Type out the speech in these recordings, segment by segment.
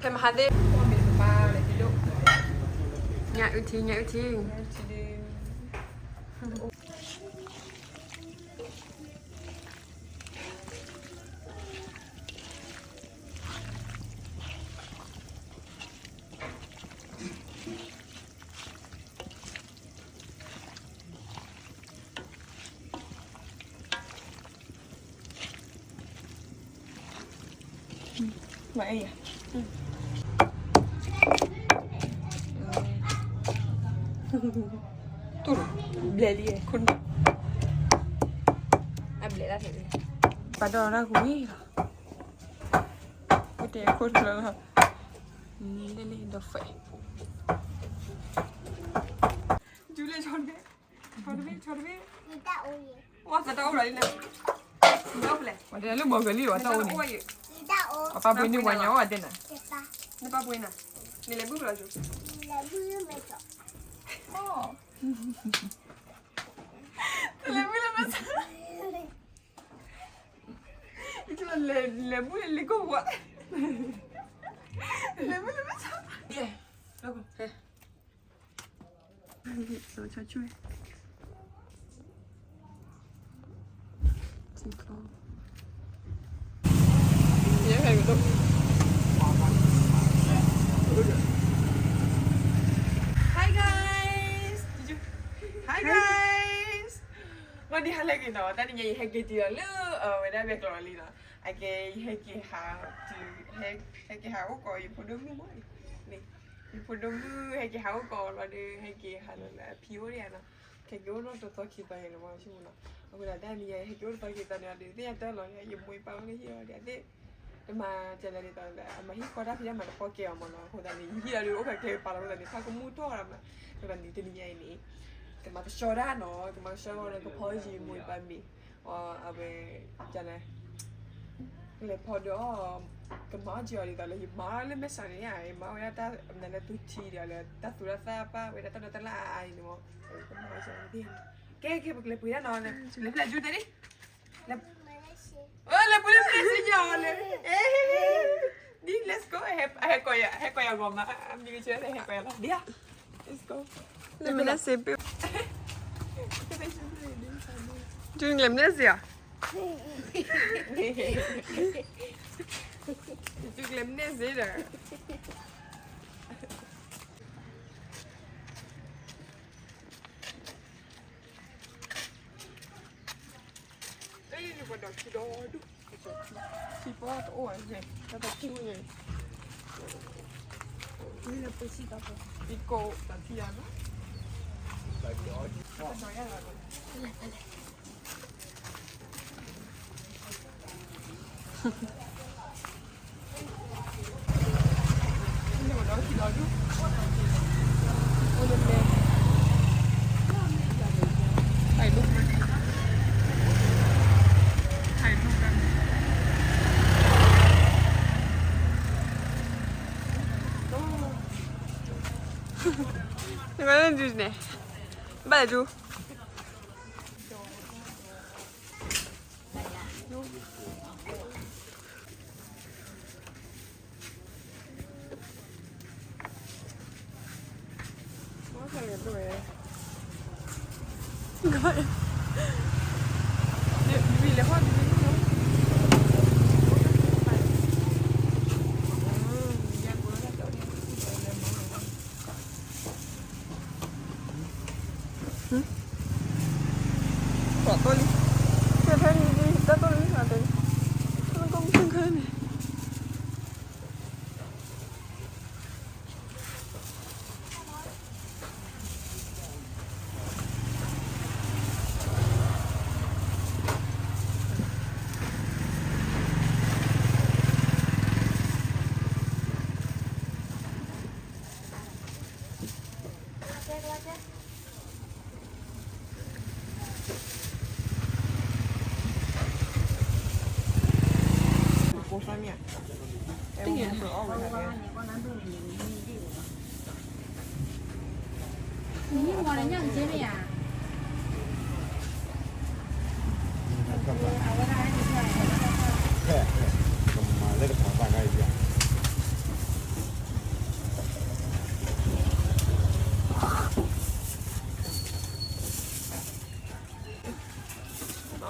ဖဲမဟါသ့ၣ်, ညၣ်အုၣ်ထံ, ညၣ်အုၣ်ထံ. မ့ၢ်အဲၣ်ယၤ, တူၢ်, ဘျဲၣ်လံ, အဘျဲၣ်လၢ်ထဲ, ပှၤဒီးတၢ်ကွံလီၤ, အိၣ်တဲခိၣ်ကျၢၤလီၤ, နလဲၤလံဒီးဖဲ, ဒူလဲၤဆီတဘ့ၣ်, ဆီတဘ့ၣ်, ဆီတဘ့ၣ်, ဝဲသတးအိၣ်လီၤလံန့ၣ်, ဝဲတဲလၢဘီကလံၤဝဲတၢ်အိၣ်န့ၣ်, ပပၢ်ပှ့ၤန့ၢ်ပှၤညါအိၣ်အတဲနၤ, နပၢ်ပှ့ၤနၤ, နလဲၤဘုၣ်လီၤ, လဲၤဘုၣ်လၢမဲာ်, လဲၤဘုၣ်လၢမဲာ်, လဲၤဘုၣ်လၢမဲာ်, Hi guys, hi guys, ဂီၤနံၤဟါလၢအဂ့ၤနီၤ, တနံၤညါအံၤ ယဟဲက့ၤတုၤလီၤလၢ အဝဲဒၣ် ဘဲကျိးလံနီၤ, အကဲ ယဟဲက့ၤဟးတုၤ, ဟဲက့ၤဟးအိၣ်ကီး ယဖိဒိၣ်မုၣ်မ့ၢ်န့ၣ်, ယဖိဒိၣ်မုၣ် ဟဲက့ၤဟးအိၣ်ကီးလီၤဒီး ဟဲက့ၤဟးလၢအဖံအိၣ်ဒံးဧါနီၤ, ဟဲက့ၤအိၣ်လီၤတသီခံသီန့ၣ်လီၤ မ့ၢ်ဆိကမိၣ်နီၤ, အဃိသတး တနံၤညါ ဟဲက့ၤအိၣ်တသီခံသီန့ၣ်ဒီး သ့ၣ်ညါတၢ်လီၤန့ၣ် ယမိၢ်ယပၢ်အိၣ်လၢဟံၣ်အီၤဒံးသ့ၣ်, တမၤတလဲၤဒ်သိးလၢ အမၤဟံၣ်ဃီတၢ်ဖံးတၢ်မၤတပီၢ်ကဲအီၤမ့ၢ်နီၤ, အဃိသတးန့ၣ် ယဟံၣ်အီၤဒီး အိၣ်ဖဲကျဲပာ်လီၤအဃိသတးန့ၣ် ဖးကမူၣ်ထီၣ်ဒၣ်မး, အဃိသတးန့ၣ် တနံၤညါအံၤန့ၣ် ကမၤကဆှီတၢ်နီၤ, ကမၤကဆှီဝဲဒီး ကဖီယံာ်မိၢ်ယပၢ်မ့ၤ, အဝဲ ကလဲၤဖီဒီး ကမၤအီၣ်က့ၤအီၤဒ်သိးလၢ ယမၤလၢမဲာ်ဆှးန့ၣ်ဧါ, ယမၤဝဲဒၣ်တၢ်မနုၤလၢသူထံဒီးလၢ တၢ်သူတၢ်သၣ်ပာ်ဝဲဒၣ်တၢ်ဒီးတၢ်လၢအအါအံၤန့ၣ်မ့ၢ်, ကမၤအီၣ်က့ၤအီၤဒ်န့ၣ်, ကဲ ကဲ ပကလဲၤပှ့ၤတၢ်နီၤ, လဲၤပှ့ၤတၢ်ဒ်န့ၣ်, လဲၤပှ့ၤတၢ်ဒ်န့ၣ်, လဲၤပှ့ၤတၢ်ဒ်န့ၣ်, ဒ် let's go, ဟဲကိးယၤ, ဟဲကိးယၤဂီၤမး, မံၤကဆၢ ဟဲကိးယၤလီၤ, ဒ် let's go, လဲၤမ့ၢ်န့ၣ်စ့ပ့ၤ, တုၤလဲၤမ့ၢ်န့ၣ်စ့ဧါ, တုၤလဲၤမ့ၢ်န့ၣ်စ့ဒီး ถ่ายรูปไหม ถ่ายรูปกัน နကဒုးန့ၣ် ဘၣ်ဒုး ပှၤတိၢ်လံ, ကဲဖဲန့ၣ် တၢ်တိၢ်လံ အတဲ, နကမုၢ်ခဲန့ၣ်. မၤလၢတဖၣ်ဘၣ်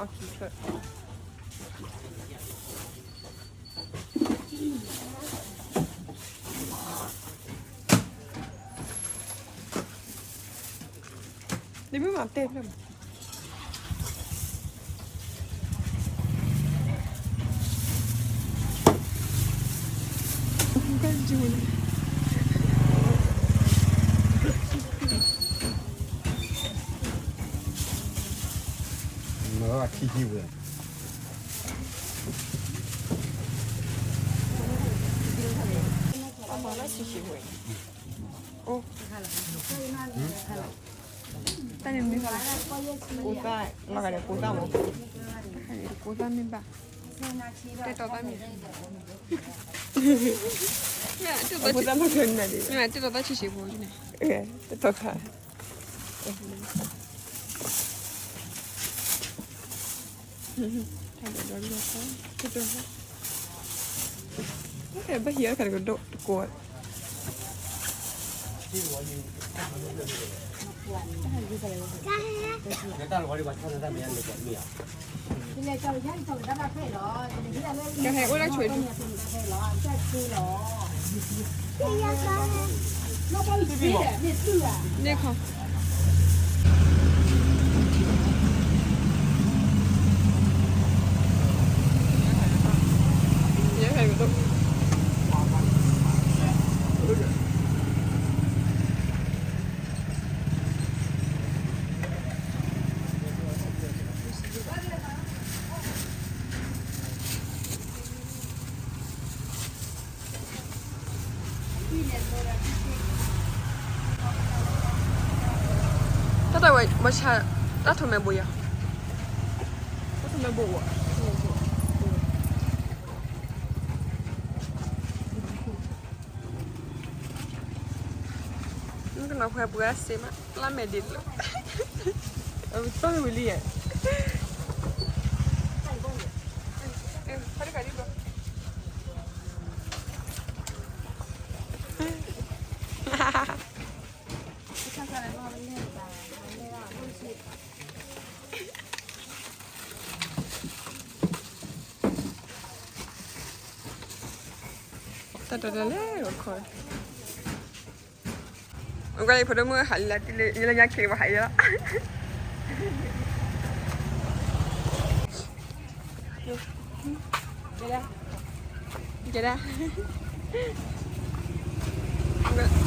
အီၣ်ခံဖျၢၣ် နမ့ၢ်မၤတဲဖျၢၣ်မး ကၠူန့ၣ် မၤဘၣ်ခံဆံဝဲ အမၤလၢဆံးဆံးဝဲ အိၣ် တၢ်န့ၣ်မ့ၢ်ဘၣ် ကိသၣ် လီၤဂာ်ဒီးကိသၣ်မး ကိသၣ်မ့ၢ်ဘၣ် တဲတီသၣ်မ့ၢ် ကိသၣ်မ့ၢ်ကနၤဒ် တဲတီသၣ်ဆံးဆံးဖိန့ၣ် တဲတီသၣ် ဘၣ်ဟံးအီၣ်တခါတကဒိၣ်တကိး ကဟဲအိၣ်လၢဆိး န့ၣ်ခီ ယဲၢ်ဖဲကဒိၣ် တၢ်တဝဲ ဘၣ်ဆၣ် တၢ်ထီၣ်မဲာ်ဘိယၤ တၢ်ထီၣ်မဲာ်ဘိဝဲ နကနၢ်ဖဲပှၤစ့မး လၢမဲာ်ဒ်လၢ အဝဲသီၣ်ဝံၤလံယဲ တၢ်တလဲၤခီ အကွၢ်လၢဖိဒိၣ်မုၣ်ဟးလၢတၢ်လၢညါခ့ပှၤဟးယဲလီၤ ယဲဒၣ်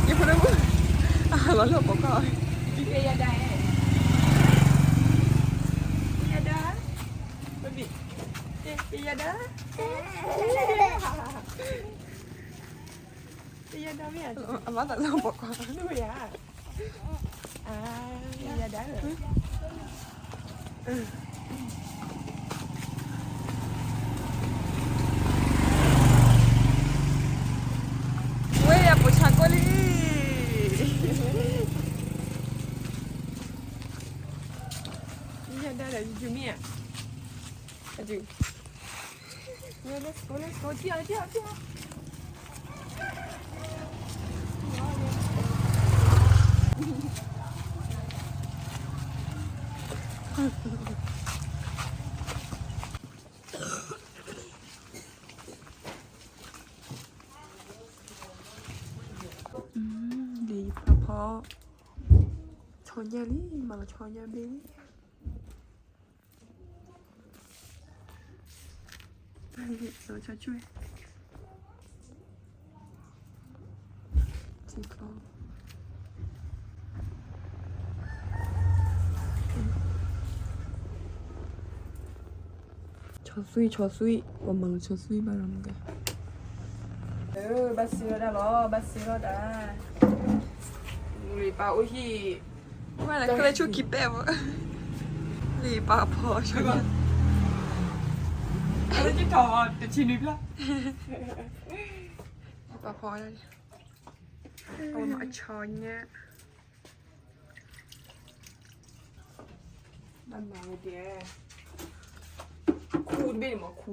ယဖိဒိၣ်မုၣ် အဟးလီၤလၢပိာ်ခွါ ယဲဒၣ် ယဲဒၣ် ယဲဒၣ် ယဲဒၣ်မ့ၢ် အမၤသးလၢပိာ်ခွါ နဝဲယၤ အါ ယဲဒၣ် ဝဲယၤပိာ်ဆါကိးလံ ယဲဒၣ်ဒီး ယမ့ၢ်ဧါ အဒု Let's go, let's go. ထံၣ်အီၤ ထံၣ်အီၤ ထံၣ်အီၤ လံာ်ပာ်ဖီ ဆီညၣ်လံ မၤလီၤဆီညၣ်ဘ့ၣ်လံ ဆီဆွံ ဆီဆွံ ပှၤမၤလီၤဆီဆွံဘၣ်လီၤမ့ၢ်ကဲ ဘၣ်စ့လီၤဒၣ်လီၤ ဘၣ်စ့လီၤဒၣ် လံာ်ပာ်အိၣ်ဟံၣ် ဝဲလၢကလဲၤဆူခံပဲမး လံာ်ပာ်ဖီ ဆီညၣ် တထံၣ်နွံဖျၢၣ် ပာ်ဖီ အဝဲမၤအဆီညၣ် ဘၣ်မၤဝဲဒ် ခူတဘ့ၣ်န့ၣ်မး ခူ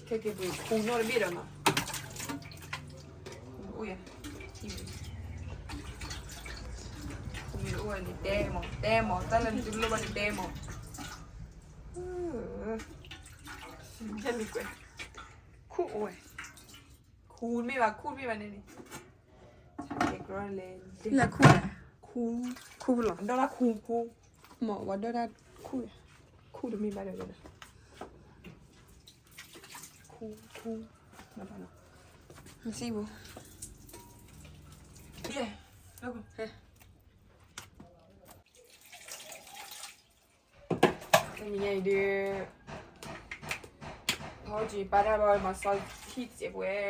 ခဲက့ၤပှ့ၤခူနီတဘ့ၣ်ဒီးနီၤ အိၣ်ယၤ ခူမ့ၢ် အိၣ်ဝဲန့ၣ်တဲမး တဲမး တၢ်လၢနသုလိၣ်ဘၣ်န့ၣ်တဲမး, ယဲန့ၣ်ကွဲး, ခူၣ်အိၣ်ဝဲ, ခူၣ်တမ့ၢ်ဘၣ် ခူၣ်တမ့ၢ်ဘၣ်န့ၣ်န့ၣ်, လဲၤခူၣ်, ခူၣ်လီၤ ဒီးလၢခူၣ်ခူၣ်, မ့ၢ်ဝဲဒီးတၢ်ခူၣ်, ခူၣ်တမ့ၢ်ဘၣ်ဒီး, ခူၣ်ခူၣ်, မ့ၢ်စံးဘၣ်, တနံၤညါအံၤဒုး, ဖီကံပာ်တၢ်ဘၣ်မၤစီထံၣ်စဲးပှဲၤ,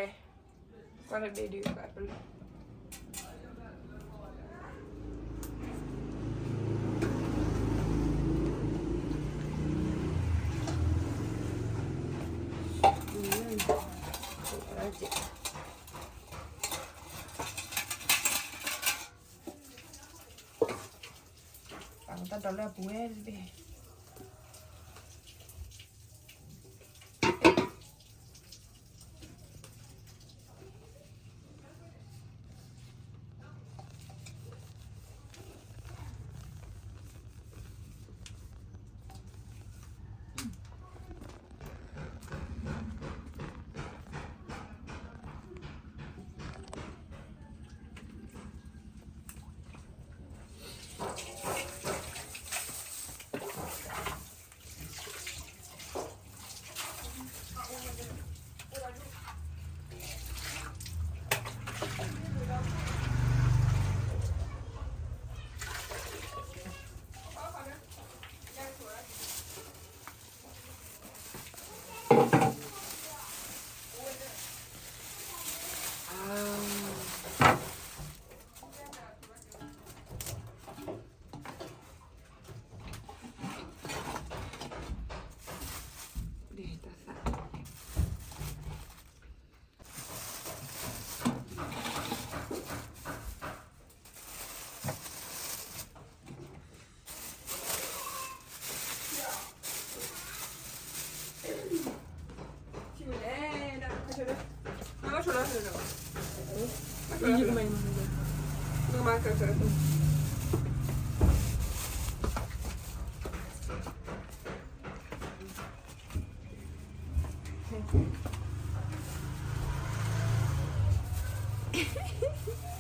ကွၢ်တဘ့ၣ်ဒုး, ပာ်လီၤတၢ်ဒီးလၢအပူၤဝဲတဘ့ၣ်.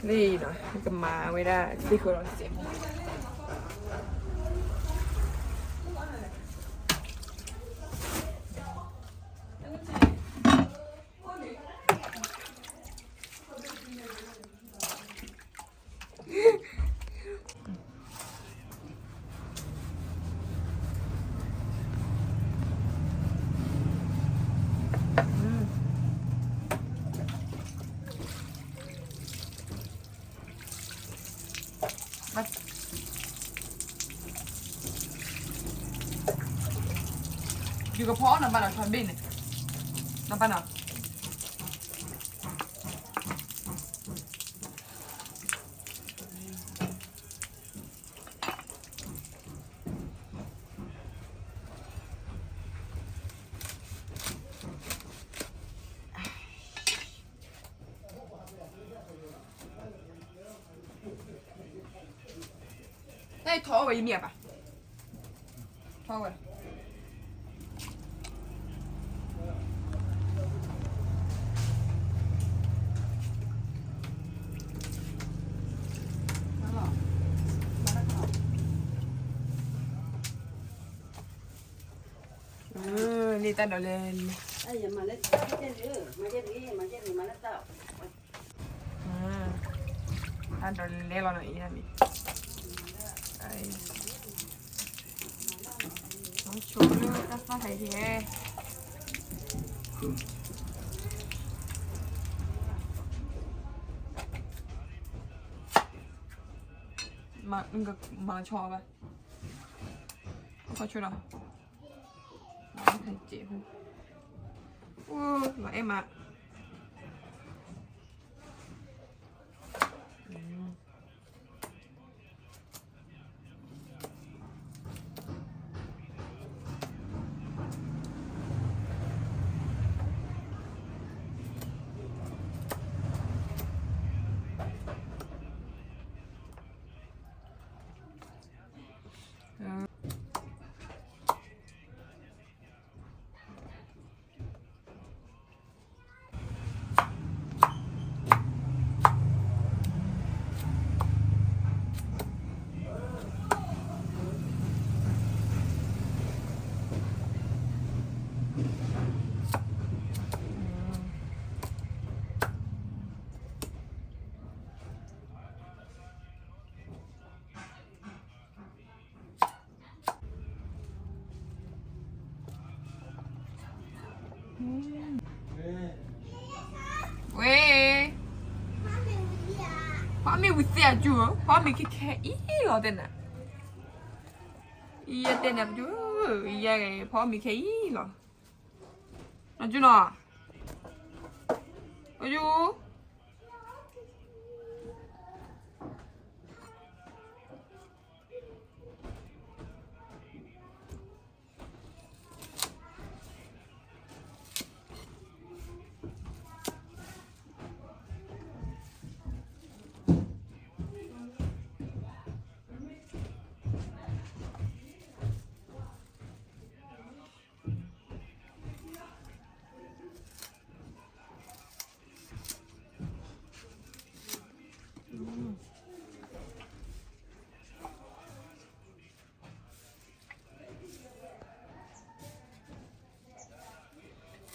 လံနီၤ ကမၤဝဲဒၣ်သ့ၣ်ဃီလီၤစဲးဖိ ယကဖီအီၣ်နဘၣ်နီၤ ထီဘ့ၣ်န့ၣ် နဘၣ်နီၤ တၢ်အံၤထီၣ်အီၣ်ဝဲယမ့ၢ်အပၢ် ထီၣ်ဝဲ လံတၢ်ဒိးလဲၣ် တၢ်ဒိးလဲၣ်လီၤနီၤအံၤန့ၣ် ဆိလၢတၢ်သၣ်ဟဲဟဲ မၤဆီဘၣ် ခီဆိဒီး မၤဟဲစဲးဖိ အိၣ် မၤအဲၣ်မး မၤ ဝဲ, ဖီမ့ၢ်ဝံၤသ့ၣ်အကၠူ, ဖီမ့ၢ်ခဲခဲအံၤလီၤတဲနၤ, ယတဲနၤပကၠူ, ယဲဖီမ့ၢ်ခဲအံၤလီၤ, အကၠူနီၤ, အကၠူ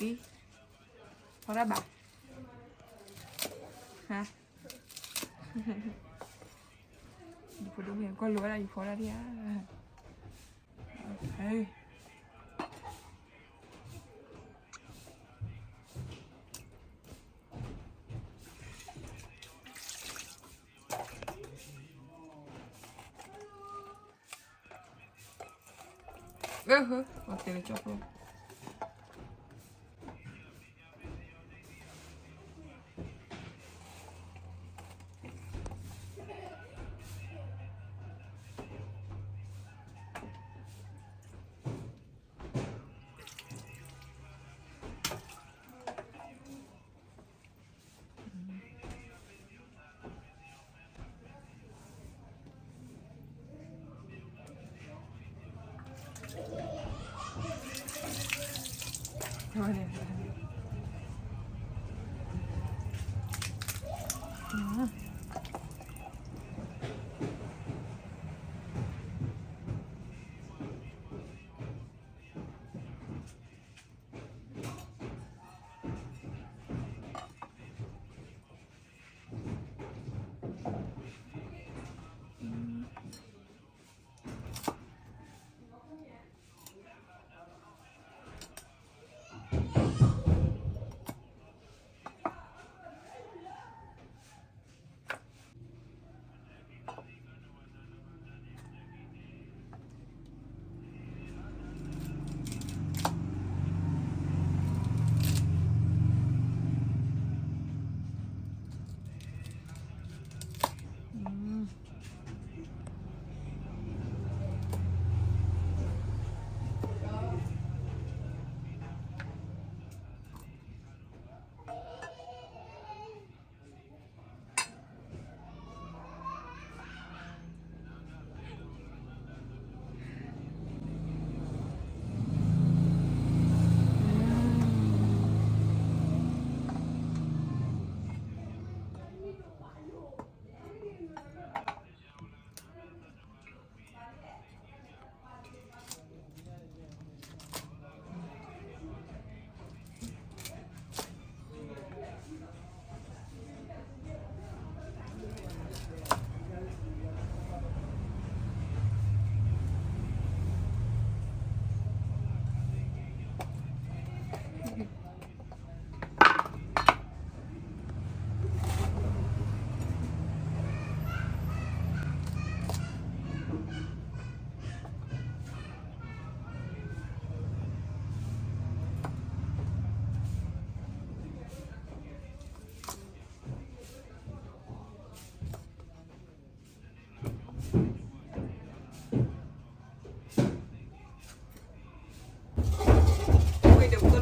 ဖီတၢ်ဘၣ်, ဟါ, ယဖိဒိၣ်မုၣ်ကီၢ်လိဝဲဒၣ်ယဖီတၢ်ဒံးဧါ, အၢ အတဲလၢကၠ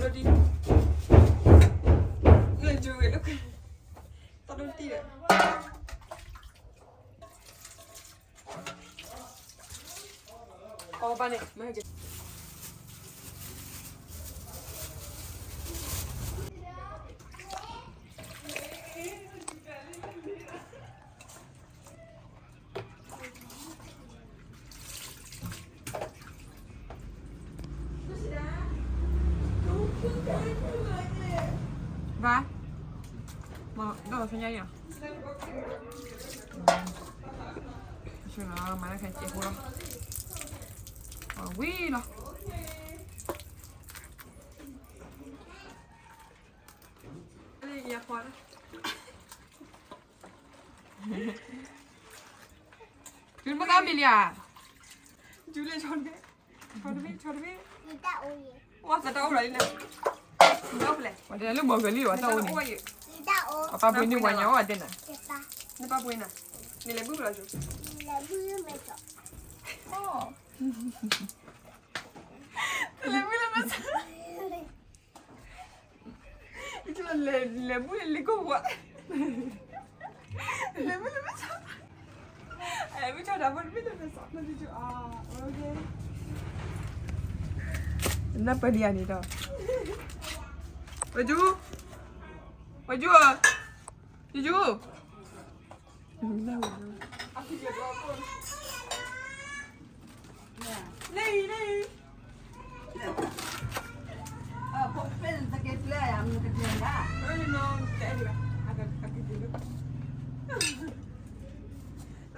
ီဖျိ ဘၣ်, မ့ၢ်ဒီးဆညါယၤ, ဆူနၤမၤလၢခဲစဲးဖိလီၤ, အဝံၤလီၤ. ယူမ့ၢ်သးမံၤလံဧါ, ယူလဲၤဆီတဘ့ၣ်, ဆီတဘ့ၣ်, ဆီတဘ့ၣ်, ဝဲသတးအိၣ်လီၤလံနၤ, ဝဲတလၢဘီကလံၤဝဲတၢ်အိၣ်န့ၣ်, အပၢ်ပှ့ၤန့ၢ်ပှၤညါအိၣ်အတဲနၤ, နပၢ်ပှ့ၤနၤ, နလဲၤဘုၣ်ဖျီၣ်ကၠိ, လဲၤဘုၣ်လၢမဲာ်, လဲၤဘုၣ်လၢမဲာ် လဲၤဘုၣ်လၢလ့ကိၢ်ဝါ, လဲၤဘုၣ်လၢမဲာ်, လဲၤဘုၣ်ဆီတၢ်ဖိတဘ့ၣ်လၢမဲာ်စီၤ, နပၢ်ဒံးအန့ၣ်ဒီး, ဝဲယူ, ဝဲယူ, ယူ, လၢအံၤ, လၢအံ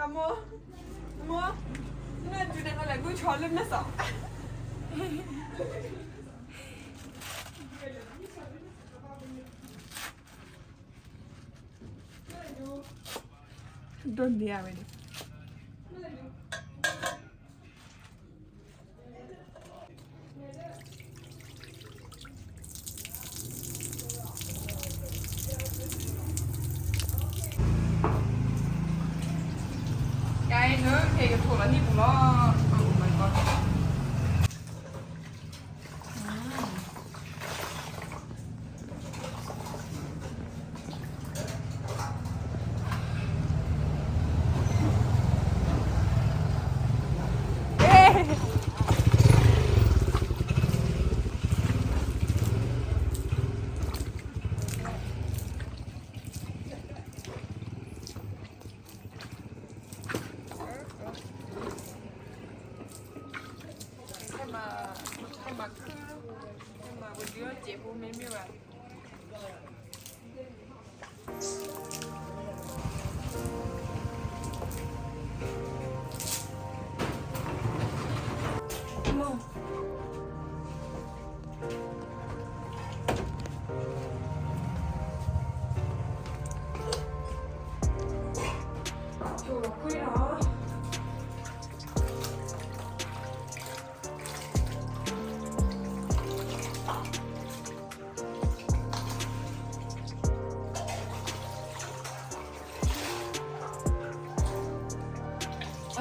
ၤ, မိၢ်, မိၢ်, နကလဲၤဂုၢ်ဆီလၢမဲာ်စီၤ. ဒိၣ်န့ၢ်ဝဲန့ၣ်, ကဲ, နကထိၣ်လီၤနံၣ်ပူၤလီၤ, အိၣ်မးကီး.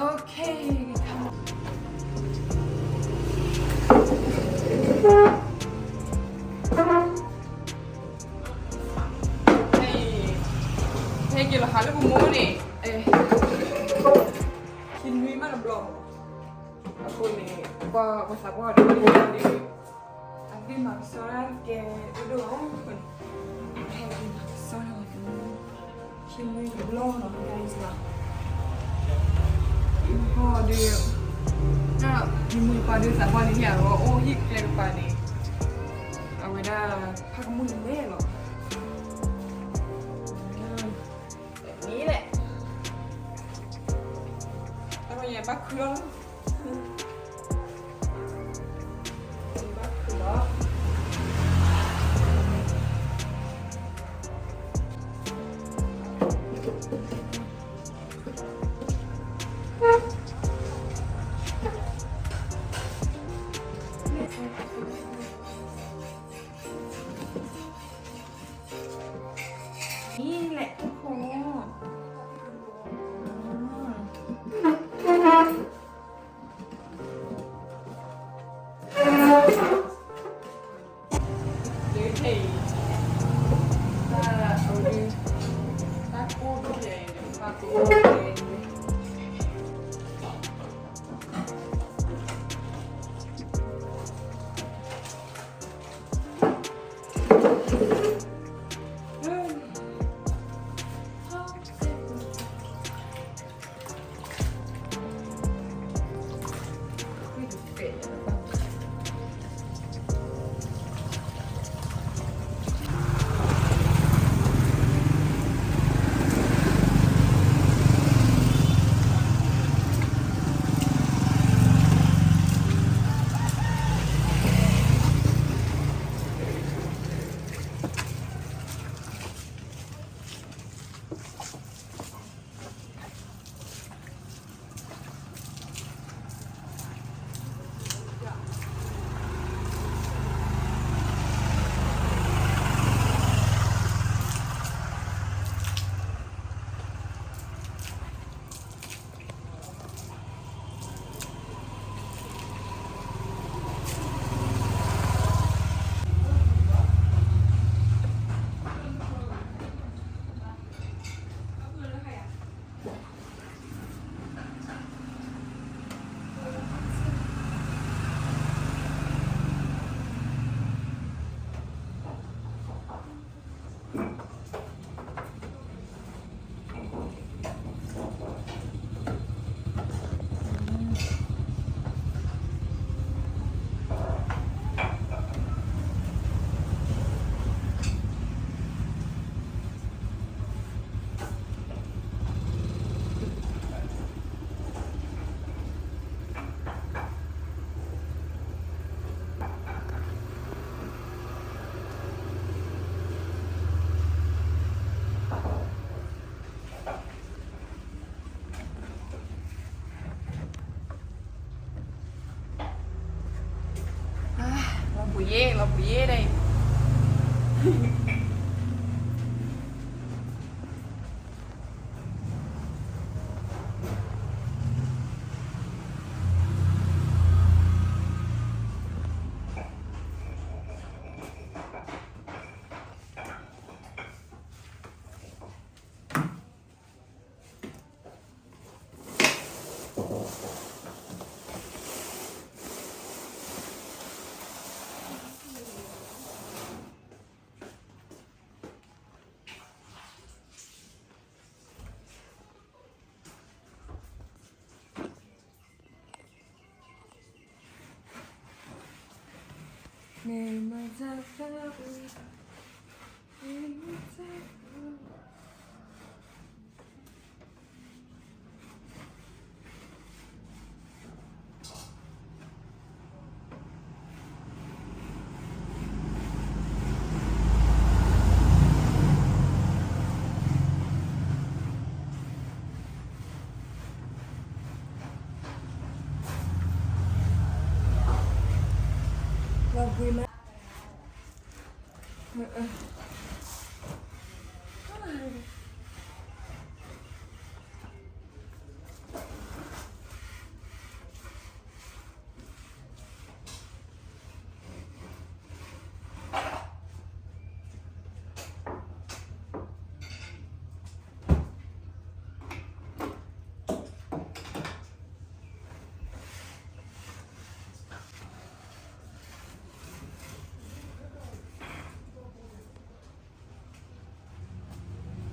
Okay, come on. ဟဲက့ၤလီၤဟးလၢပမိၢ်န့ၣ်, ခံနွံမးတဘျီ, အဃိန့ၣ် ပှၤသးပှၢ်ဒီး အသ့ၣ်မၤကဆှီတၢ်ကဲဒိၣ်ဒိၣ်အဃိန့ၣ်, ဟဲက့ၤမၤကဆှီလၢပမိၢ်, ခံနွံတဘျီနီၤ guys နီၤ, ဟီဒီး တၢ်မုၢ်ပှၤဒုးသးပှၢ်န့ၣ် ဟ့ၣ်အဂီၢ်အိၣ်ဟံၣ်ကျဲကပၤန့ၣ်, အဝဲဒၣ် ဖးကမူၣ်လဲၤလဲၣ်လီၤ, မ့ၢ်လဲၣ်, တၢ်မ့ၢ်ယဘၣ်ခုလီၤ, ဘၣ်ခုလီၤ. မ့ၢ်လဲၣ်, အံၤ စီၤစီၤကလဲၤယိၤကီၢ်လီၤ, စီၤစီၤ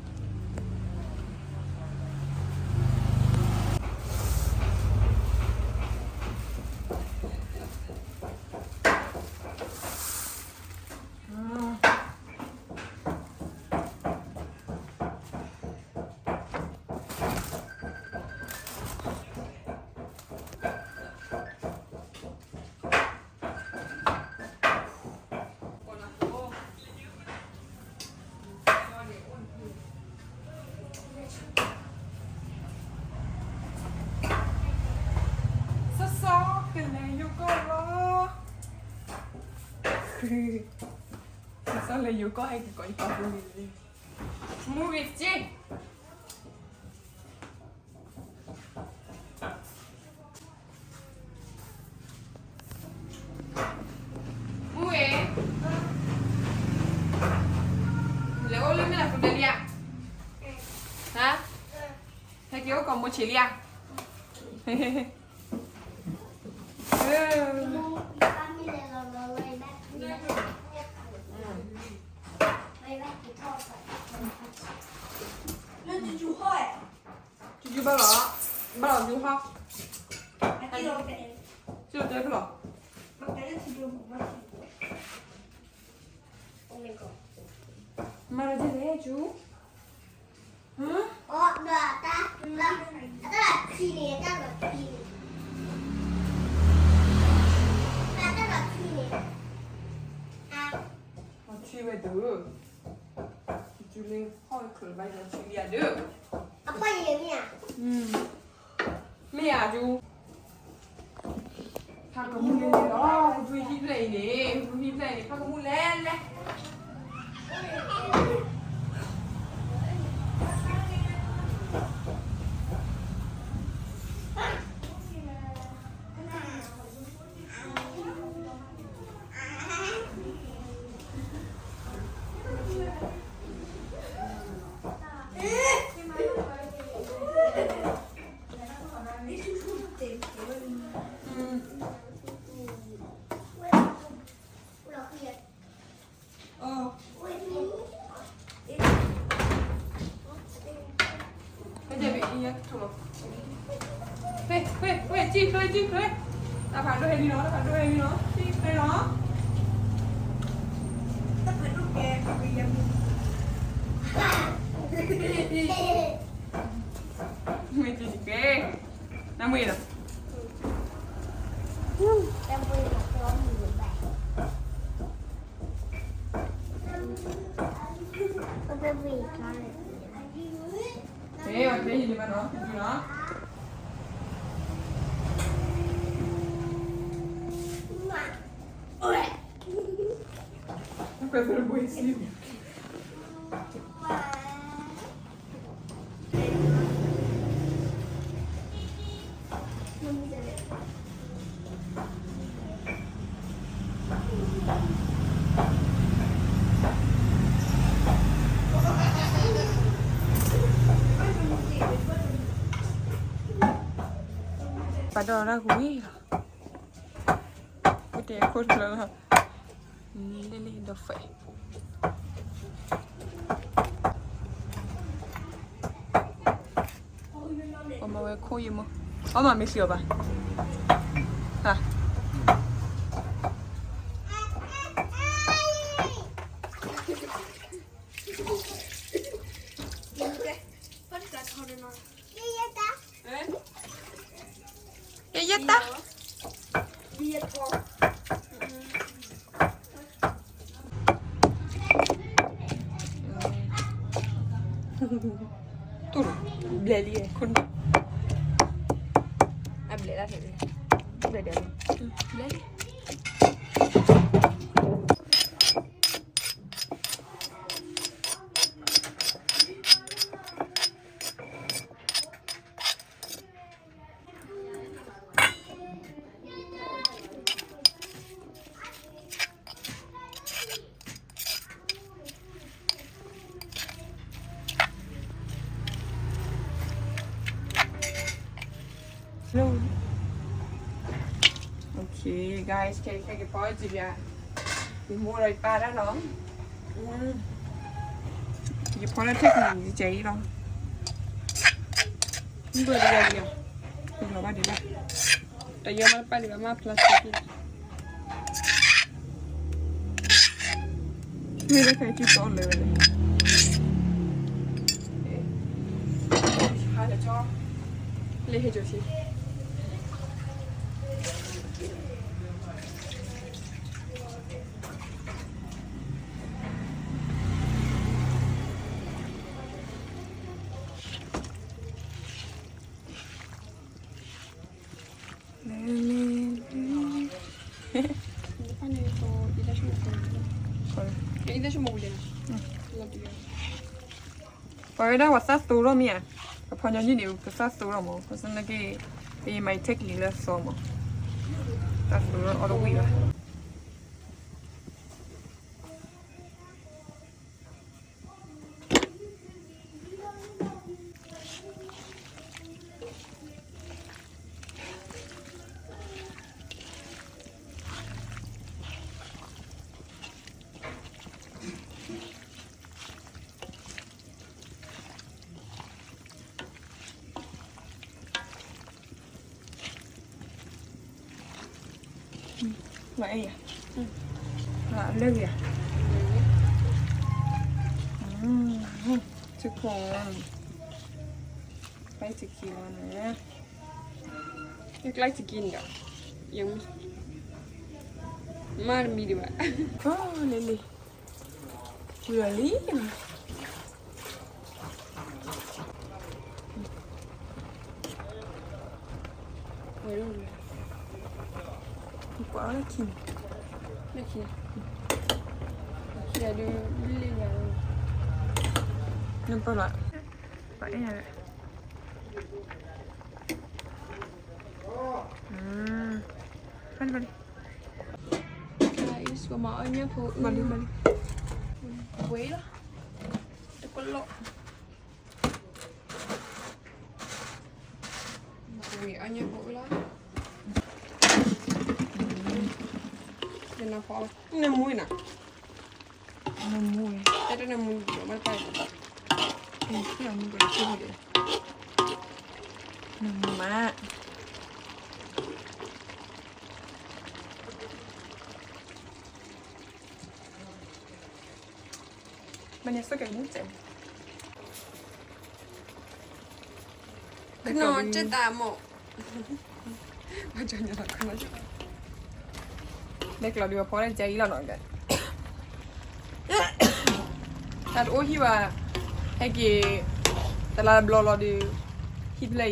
လဲၤယိၤကီၢ် ဟဲက့ၤကိးယကီၢ်ပူၤန့ၣ်, မူဂ့ၤက့ၢ် မူဂ့ၤ, လဲၤအိၣ်လၢမ့ၢ်လၢပူၤတလံဧါ, ဟါ, ဟဲက့ၤအိၣ်ကိးမိၢ်ဆံးလံဧါ, ယူၤယူၤဘၣ်လီၤ, ဘၣ်လီၤယူၤဟီ, စံၣ်တဲဖျီၣ်, မၤလီၤက့ၤလဲၣ်ယူၤ, အတၢ်လီၤခံန့ၣ်, အတၢ်လီၤခံန့ၣ်, လီၤခံဝဲဒၣ်, ယူၤလၢဟီၣ်ဝဲချုးဘၣ်လီၤခံလံဧါဒၢး, အဖီၣ်ယဲၢ်မ့ၢ်ဧါ, မ့ၢ်ဧါယူၤ, ဖးကမူၣ်လဲၣ်လဲၣ်လီၤ, ဟူးဟံၣ်ဖျဲၣ်အံၤန့ၣ်, ဟူးဟံၣ်ဖျဲၣ်အံၤန့ၣ် ဖးကမူၣ်လဲၣ်လဲၣ် ဝဲ ဝဲ ဝဲ ကံၣ်ချၢ ကံၣ်ချၢ, တၢ်ဖးဒိၣ်ဟဲလံလီၤ, တၢ်ဖးဒိၣ်ဟဲလံလီၤ, ကံၣ်ချၢလီၤ, တၢ်ဖးဒိၣ်ကဲ, မ့ၢ်က့ၤက့ၤ, နမ့ၢ်လီၤ, မ့ၢ်အီၤတဲယံၤန့ၣ်ဘၣ်နီၤ, တံၤနီၤ, မ့ၢ်အီၤတဲယံၤန့ၣ်ဘၣ်နီၤ, တံၤနီၤ, မ့ၢ်အီၤတဲယံၤန့ၣ်ဘၣ်နီၤ, တံၤနီၤ, ပာ်ဒီးတၢ်ဝံၤလီၤ, အိၣ်တဲခိၣ်တဖျၢၣ်လီၤ, လ့လ့ဒီးဖဲ ပမၤဝဲခိၣ်ယမ့ၢ်, အီၣ်မးမ့ၢ်သံအီၤဘၣ်, ဟါ ယဲယဲတၢ်, တူၢ်လီၤ, ဘျဲၣ်လံ, အဘျဲၣ်လၢ်, ဘျဲၣ်လံ. Hello. Okay, guys, ခဲအံၤ ခဲက့ၤဖီအီၣ်စံဘျါ, ယမိၢ်ဒီးယပၢ်တၢ်လီၤ. ယဖီလၢထံၣ်ကနံၤ ယကဲအံၤလီၤ. မ့ၢ်ဘၣ်ဒံးဘၣ်, ယလီၤဘၣ်ဒံးဘၣ်, တယီမ့ၢ်တပၢ်ဒံးဘၣ် မ့ၢ်ဖျါစ့ၢ်ကီး. မ့ၢ်လၢခဲအံၤ ကၠူၣ်စီလၢာ်ဝဲန့ၣ်, လၢဟဲကၠိဆံ ပှၤဝဲဒၣ်ပှၤသၣ်သိထီၣ်မ့ၢ်ဧါ, ပဖီညီနုၢ်န့ၣ် ပသၣ်သိထီၣ်မး, ဘၣ်ဆၣ်သနာ်က့ ပမၤထဲကလံၤလၢအသီမး, သၣ်သိထီၣ်အီၣ်တဝံၣ်ဘၣ်. မၤအဲၣ်ယၤ, မၤလၢဂ့ၤယၤ, ထုခိၣ်, ကျဲစကံလီၤန့ၣ်, ကျဲစကံန့ၣ်ဒီး, ယမၤတမံၤဒံးဘၣ်, လံလံ, ဝံၤလီၤလံ. ဝဲဒၣ်လၢ, ကွၢ်လၢခံန့ၣ်, လၢခံ, ခံဒုးလံလံ, နပၢၢ်လီၤ, ပှၤအဲၣ်ယၤ, ဘၣ်လံဘၣ်လံ, ဘၣ်လံ, ဘၣ်လံ, ဝဲလီၤ, တကလီၢ် ဝံၤအီၣ်ညၣ်ဖိလီၤ, နမူနီၤ, နမူ, တဲတနမူ, ဘၣ်တၢ်, နမူမး. မ့ၢ်န့ၣ် ဆိကမိၣ်ကဲ, ကနီၤကဲတၢ်မး, မ့ၢ်ကျီဒုးအဖီတၢ်ကဲအံၤလီၤနီၤ, တၢ်တအိၣ်ဟံၣ်ဘၣ်, ဟဲက့ၤ, တလါတဘျီလီၤဒီး, ဟံၣ်ဖျဲၣ်အံၤ,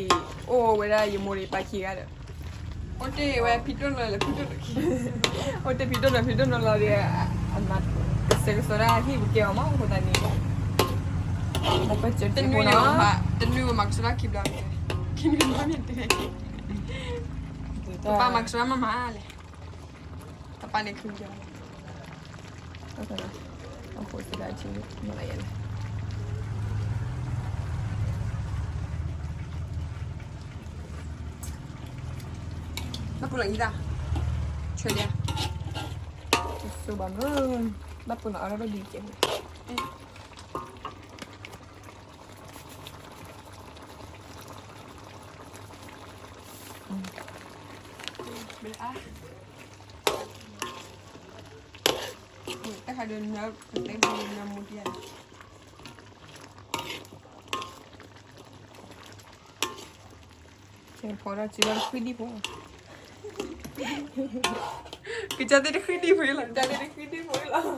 အိၣ်ဝဲဒၣ်ယမိၢ်ဒီးပၢ်ခံဂၤဒီး, အိၣ်တ့ၢ်ဝဲဖံတိၢ်နီၤလၢဖံတိၢ်နီၤ, အိၣ်တ့ၢ်ဖံတိၢ်နီၤဖံတိၢ်နီၤလီၤဒီး, အမၤကစၢ် စဲးကစီၤဒၣ်ဟံၣ်ပကဲအီၤမး အဃိသတးန့ၣ် တနွံန့ၣ် တနွံမၤကစီၤဒၣ်ခံဘျီ, ခံနွံမၤန့ၣ်တ, ပၢ်မၤကစီၤဒၣ်မၤမၤလဲၣ်, တပၢ်န့ၣ်ခံဘျီ, အဃိသတးန့ၣ် မၤယဲလဲၣ်. ဘၣ်ပူၤလီၤအံၤဒၣ်, ဆဲးဒၣ်, ဆိဘၣ်မုၢ်, ဘၣ်ပူၤနီၤအီၣ်ဒၣ်ဘၣ်ဒ်ကဲး, တၢ်ခါဒီးနၢ်, ပတဲဘၣ်နၢ်မူဒံးဧါ, ကဲဖီဒီးက့ၤဘၣ်တဃုဒံးဖိ, ကစၢ်သ့ၣ်တဃုဒံးဖိလီၤ, ကစၢ်သ့ၣ်တဃုဒံးဖိလီၤ.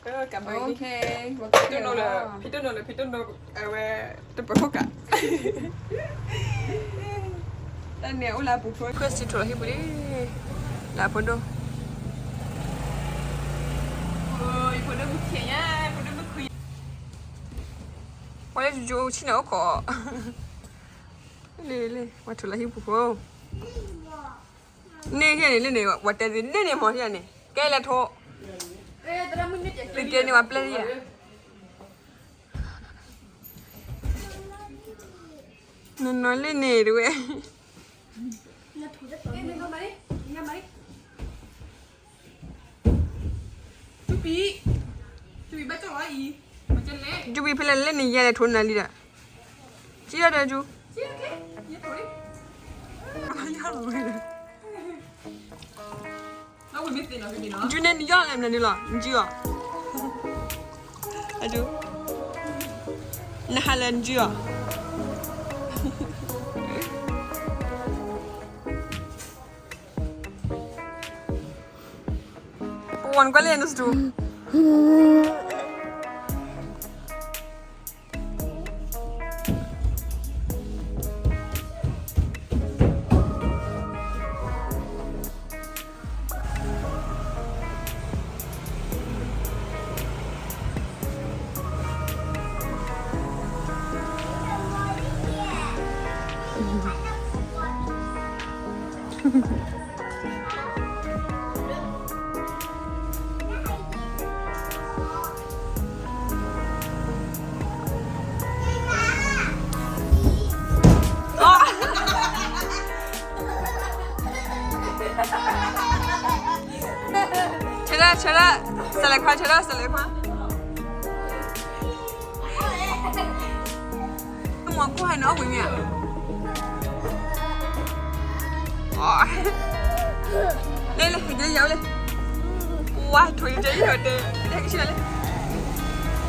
ဖံတိၣ်နိလၢ ဖံတိၣ်နိလၢ ဖံတိၣ်နိ အဝဲ တပၢၤခိၣ်ကး, တၢ်န့ၣ်အိၣ်လၢအပူၤဖျိ ခွဲးစံးထိးလီၤဟံၣ်ပူၤလံ, လၢအဖိဒိၣ်, ဖိဒိၣ်မုၣ်ခံ, ဖိဒိၣ်မုၣ်ခွံ, ပှၤလၢယိၤဆံၣ်န့ၣ်အိၣ်ခိး, လံလံ ပှၤထိးလီၤဟံၣ်ပူၤဖိ, န့ၢ်ဟံၣ်န့ၣ်လၢန့ၣ် ပှၤတဲသ့န့ၢ်န့ၣ်မီၤဟံၣ်န့ၣ် ကဲလဲၤထိး, လၢကဲန့ၣ်ပှၤပျဲၢ်ယၤ နနီၢ်လၢန့ၣ်တဝဲ, ယူဘံဖဲလဲၣ်လၢန့ၣ် ယဲလဲၤထိးနၤလံဒီး, ကံၣ်ဒီးယူ ယူန့ၣ်နယီၢ်လဲၣ်မနုၤလီၤ နကံၣ်အီၤ, ယူ, နဟးလၢနကံၣ်အီၤ, ပဝဲနကွၢ်လၢနစတူး ဆၢဒၣ်, ဆၢဒၣ်, စလဲၤခွါ, ဆၢဒၣ်, စလဲၤခွါ, မ့ၢ်ကိၢ်ဟဲန့ၣ်အီၣ်ဝံၤမ့ၢ်ဧါ, လဲၤလဲၤ ဟဲက့ၤယၤလဲၣ်, ဝါ ထွံၣ်တဲအံၤတဲ, ဟဲက့ၤဆံးလဲၣ်,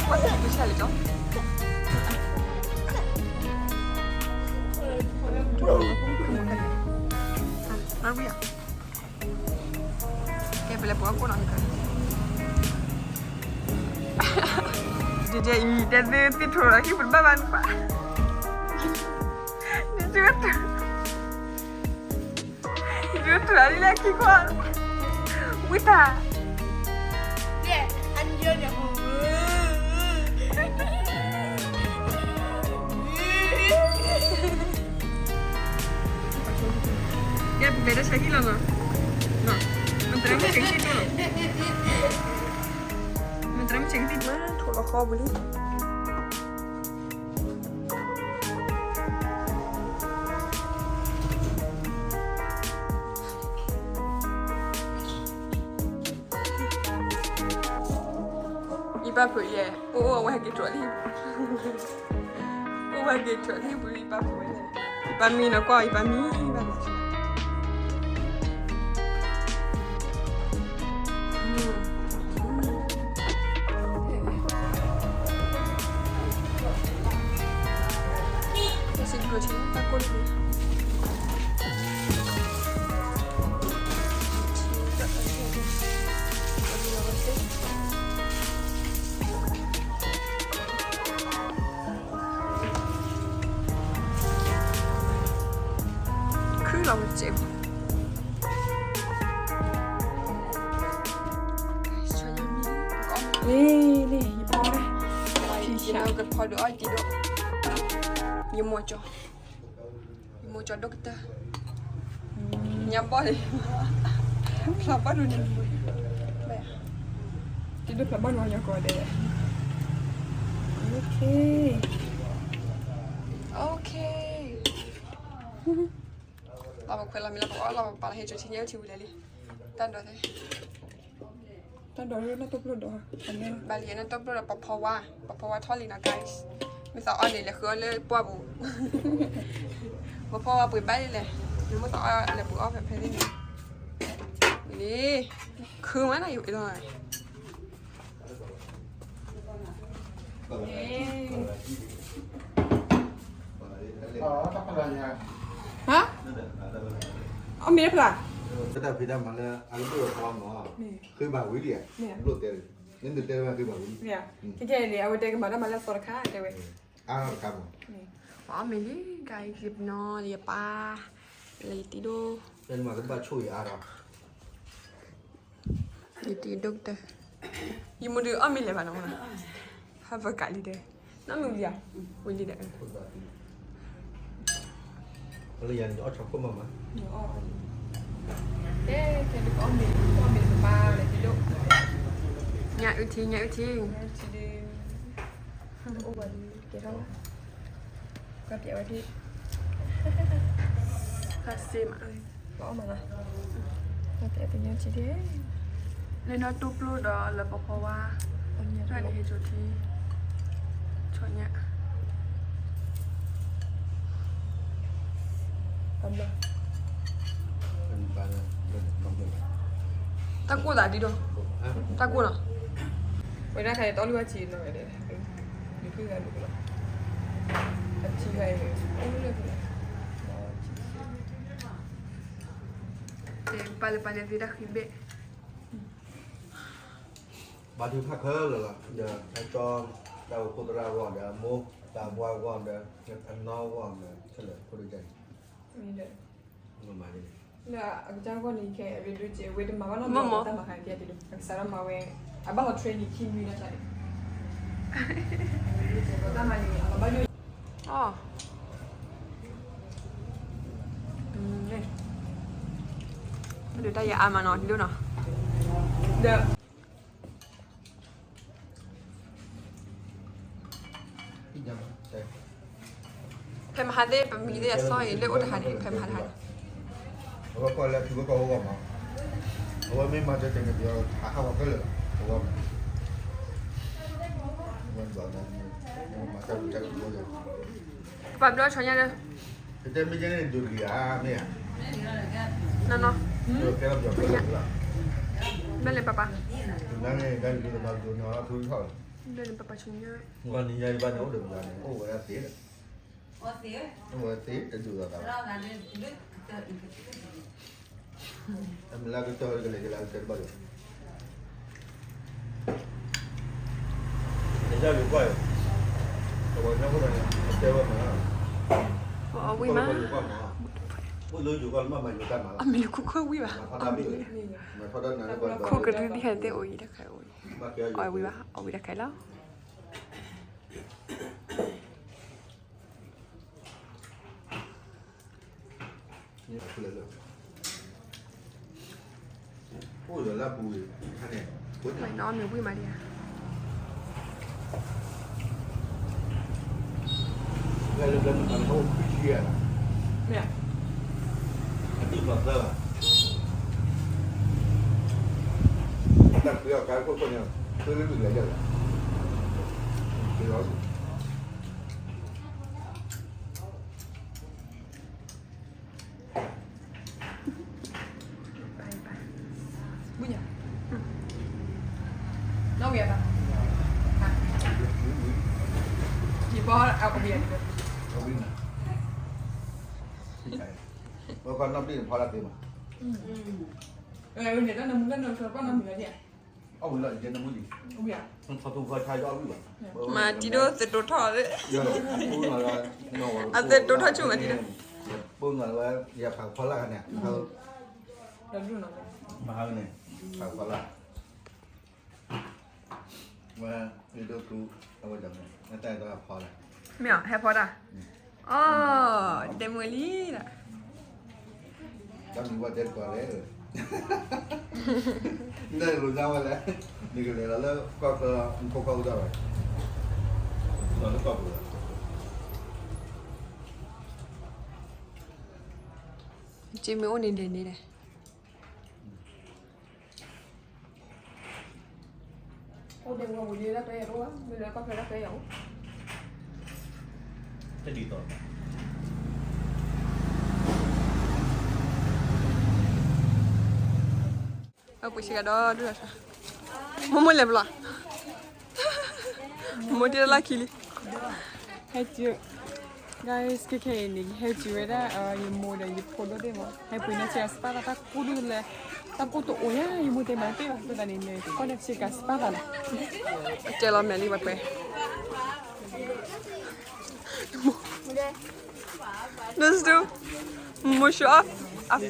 ဝါ ထွံၣ်က့ၤဆံးလဲၣ်ကၠီ, မၤဝံၤဧါ. ကဲ ပလဲၤပှၤကိးနီၤ, ဒ်အံၤ တဲသ့သ့ၣ်ထိးလီၤဟံၣ်ပူၤတဘၣ်ဘၣ်နပၢ်, ဒ်, ဒ်တုၤလၢခံကွၢ်, ဝံတၢ် ကဲ ပကလဲၤတၢ်ဆါဟံၣ်လီၤနီၤ, မ့ၢ်သရၣ်မုၣ်ဆဲးကသံၣ်ဒိၣ်လီၤ, မ့ၢ်သရၣ်မုၣ်ဆဲးကသံၣ်ဒိၣ်, ထိးလီၤဃီပူၤလံ, ယပၢ်ဖုးယဲ, အိၣ်အိၣ် အဝဲဟဲက့ၤထိးလံ, အိၣ်ဝဲဟဲက့ၤထိးလံပူၤ ယပၢ်ဖုးဝဲ, ယပၢ်မံနီၤကွၢ် ယပၢ်မံဘၣ်နီၤ, ခ လံၤလံၤ ယဖီဒၣ်, ယကဖီဒုးအီၣ်တံၤဒိၣ်, ယမိၢ်ကၠီ, ယမိၢ်ကၠီဒိၣ်ကတၢၢ်, ညါဘီၣ်လံ, ဖျါဘီၣ်ဒိၣ်န့ၣ်, တံၤဒိၣ်ဖျါဘီၣ်န့ၣ် ညီကီးဒဲး, လီၤပခွဲးလီၤမ့ၢ်လီၤပအီၣ်လီၤပပာ်လီၤဟ့ၣ်ကၠိထံညါအုၣ်ထံဝံၤလဲၣ်လံ, တၢ်ဒိးသ့ တၢ်ဒိးရ့ၣ်နီၢ်တိၢ်ပျိၢ်ဒီး, ဘၣ်လံနီၢ်တိၢ်ပျိၢ်ဒီး ပဖီဝါ, ပဖီဝါထီၣ်လံနီၤ guys, မ့ၢ်သးအီၣ်န့ၣ် လဲၤဃုအီၣ်လၢပှၢ်ပူၤ, ပဖီဝါပှ့ၤဘၣ်လံလဲၣ်, မ့ၢ်သးအီၣ်လဲၤပှ့ၤအီၣ်ဖဲဖဲန့ၣ်, လံၤ, ခုမးနီၤ ယလီၤ ဟါ, အီၣ်မ့ၤတဖျၢၣ်, တၢ်ဖံးတၢ်မၤလၢအကဒိၣ်အဖီမး, ဃ့ဘၣ်ဝံၤလံ, နတတဲတၢ်ဃ့ဘၣ်ဝံၤ, ခဲကဲန့ၣ် အဝဲတဲကမၤတၢ်မၤလၢအသီတခါ တဲဝဲ, အါတခါမး, အီၣ်မ့ၤလံ guys, ယပနီၢ် ယပၢ်, လၢယတံၤဒိၣ်, ယတံၤဒိၣ်ကတၢၢ်, ယမိၢ်ဒုးအီၣ်မ့ၤလဲၤဘၣ်နီၤ, ဟးပကးလံဒီး, နီၢ်မုၢ်ဝံၤဧါ, ဝံၤလံဒီး, လၢယၤန့ၣ် ယအီၣ်ဆီခိၣ်မးမး, တဲတဲဒုးအီၣ်မ့ၤ, အီၣ်မ့ၤပၢ်လဲၤတံၤဒိၣ်, ညၣ်အုၣ်ထံ ညၣ်အုၣ်ထံ, အိၣ်ဝဲဒ်ကဲထီၣ်, ကပျဲဝဲဒ်, ကစ့မး, ပအီၣ်မးလီၤ, ကပျဲပညိၣ်ထံဒ်, လၢနီၢ်တိၢ်ပျိၢ်ဒီးလၢပဖီဝါ, တၢ်န့ၣ်ဟ့ၣ်ကၠိထံ, ဆီညၣ် တၢ်ကိၢ်သးဒ်ဒီး, တၢ်ကိၢ်လီၤ, ဝဲဒၣ်ခါအံၤတအီၣ်လၢၤဘၣ်ထံနီၤ, ယဖုဂၤဒိၣ်လီၤ, အထံဂၤအံၤ, ပၢ်လၢပၢ်န့ၣ်သ့တၢ်ဃံဘ့ၣ် ဘါထုကဖၣ်ခဲလၢာ်လီၤ, ဒီးအကၠီ, တၢ်အိၣ်ဖှိၣ်သရၣ်အဂီၢ်ဒီး အမိၢ်သးပှၢ်အဂီၢ်ဒီး အနီၢ်အဂီၢ်ဒီး ခဲလၢာ်ခိၣ်ဒိၣ်ကၢ်န့ၣ်, လၢအကစၢ်ဂီၢ်န့ၣ် ခဲအံၤဒုး ဝဲတမၤဘၣ်နီတဘျီတၢ်မၤခါကဲဒ်ဒီး အကစၢ်ဒၣ်မၤဝဲ, အဘၣ်ဟီ training ခံနွံနီၢ်ကၢ်န့ၣ်, တၢ်မၤန့ၣ် အလီၤဘၣ်ယိၣ်, အီ, ဒုးတၢ်ယအါမးနီၤ ဒ်ဒိၣ်နီၤ, ဒီး ဖဲမဟါသ့ၣ် ပမံၤသ့ၣ်အဆီအံၤ လၢအိၣ်တဟါန့ၣ် ဖဲမဟါတဟါန့ၣ်, အဝဲကွၢ်လၢထံဖိကီၢ်ဖိဂီၢ်မး, အဝဲမ့ၢ်မၤစၢၤတန့ၣ် ပယီၤဟးဟးဂီၤခဲလၢာ်, အဝဲမး, အဝဲမၤစၢၤတန့ၣ် ပှၤဘျီဆီညါလၢ ပတဲမ့ၢ်ကဲန့ၣ် ဒိးတဂ့ၤဧါ မ့ၢ်ဧါ, နီၢ်နီၢ်, ကဲလီၤပယီၤခဲလၢာ်လီၤ, ဘျီန့ၣ်ပၢ်ပၢ်, တနၤန့ၣ် ကဲန့ၣ် ဒိးတမၤဒိးနီၤထူထီၣ်လီၤ, ဘျီန့ၣ်ပၢ်ပၢ်ဆီညါ, နံၤညါယဘၣ်န့ၣ် အိၣ်ဒီးပယီၤန့ၣ် အိၣ်ဝဲဒၣ်သ့လီၤ, အိၣ်ဝဲသ့ တဒိးလိာ်သးဘၣ်, အမ့ၢ်လၢကတီၢ်ကလဲၤကလဲၤကတၢၢ်တဘၣ်ဒီး နယၢ်ယိၤကွၢ်အံၤ, ပှၤကညီဖိတဂၤန့ၣ် အတဲဝဲမး, အီၣ်ဝံၣ်မး, အိၣ်လၢယိၤကွၢ်မး, အိၣ်လၢယိၤကွၢ်လၢမ့ၢ်မၤယိၤတၢ်မၤလီၤ, အမ့ၢ်လၢခိၣ်ခိၣ်ဝံၣ်ဘၣ်, မၤထီၣ်တၢ်မ့ၢ်, မၤထီၣ်တၢ်နၤလၢပှၤ ခိၣ်ကရံၣ်သ့ၣ်ဟဲသ့ၣ်အိၣ်အံၤတခါအိၣ်, အီၣ်ဝံၣ်ဘၣ် အီၣ်ဝံၣ်တခါလီၤ. အိၣ်ဒီးလၢပူၤန့ၣ်, ဝဲလၢပျၢၤမုၣ်ကီၤန့ၣ် အိၣ်ခွံဆံယဲၢ်လီၤ, အဒံၣ်ကျီၢ်သၢလီၤ, တၢ်ဃုအီၣ်ကါခိၣ်ခိၣ်န့ၣ် ဃုလၢမုၢ်လဲၤယဲၢ်လီၤ, ဃုလီၤ ဝဲကီၢ်နီၢ်ပျံၢ်န့ၣ် ဖီလာ်သ့မး, မၤတံၤဒိၣ်သတိာ်ထီၣ်သ့, အသတိာ်ထီၣ်ဆူၣ်မးတံၤဒိၣ်, ပိနၤဝဲ ယဖးဖီလာ်ခါန့ၣ်, မၤဟါန့ၣ် ဖးဖီလာ်. ဝဲ ယဒိၣ်ထူ အဝဲဒၣ်န့ၣ် နတၢ်အဲၣ်ဒိးဟဲဖီဒၣ် မ့ၢ်အီၤ ဟဲဖီဒၣ် အီ တဲမုာ်လံဒီး တၢ်မံၤဝဲတဲတကိးလဲၣ် နလိာ်ညါဝဲလဲၣ် နကလဲၤလီၤလၢကီၢ်ချၢ နဖိခွါအိၣ်ဒၣ်ဝဲ လီၤလၢကီၢ်ပူၤလီၤ က့မ့ၢ်အိၣ်န့ၣ်ဒဲးန့ၣ်ဒီး အိၣ်ဒဲးဝဲဝံၤလၢတၢ်တဲယၤတအိၣ်ဘၣ် မ့ၢ်လၢကီၢ်ချၢတၢ်တဲယၤအိၣ် တဒ်သိး အပှ့ၤဆ့ကၤဒီးဒုၣ်ဒါဆှါ မိၢ်မိၢ်လဲၤဘျီ မိၢ်တ့လၢ်ခံလံ ဟဲက့ၤ guys ခဲခဲအံၤန့ၣ် ဟဲက့ၤဝဲဒၣ် ယမိၢ်ဒီးယဖိဒိၣ်သ့ၣ်မး ဟဲပှ့ၤန့ၢ်ဆ့ကၤစပၢ်သး တၢ်ကိၢ်ဒိၣ်လဲၣ် တၢ်ကိၢ်တအိၣ်ညါ ယမိၢ်တဲမၤတ့ၢ်ဘၣ် အဃိသတးန့ၣ် ကီၢ်န့ၣ်ဆ့ကၤစပၢ်သးလီၤ ကဲလီၤမဲာ်လံ ပှဲၤပှဲၤ Let's do. မိၢ် show off အသီ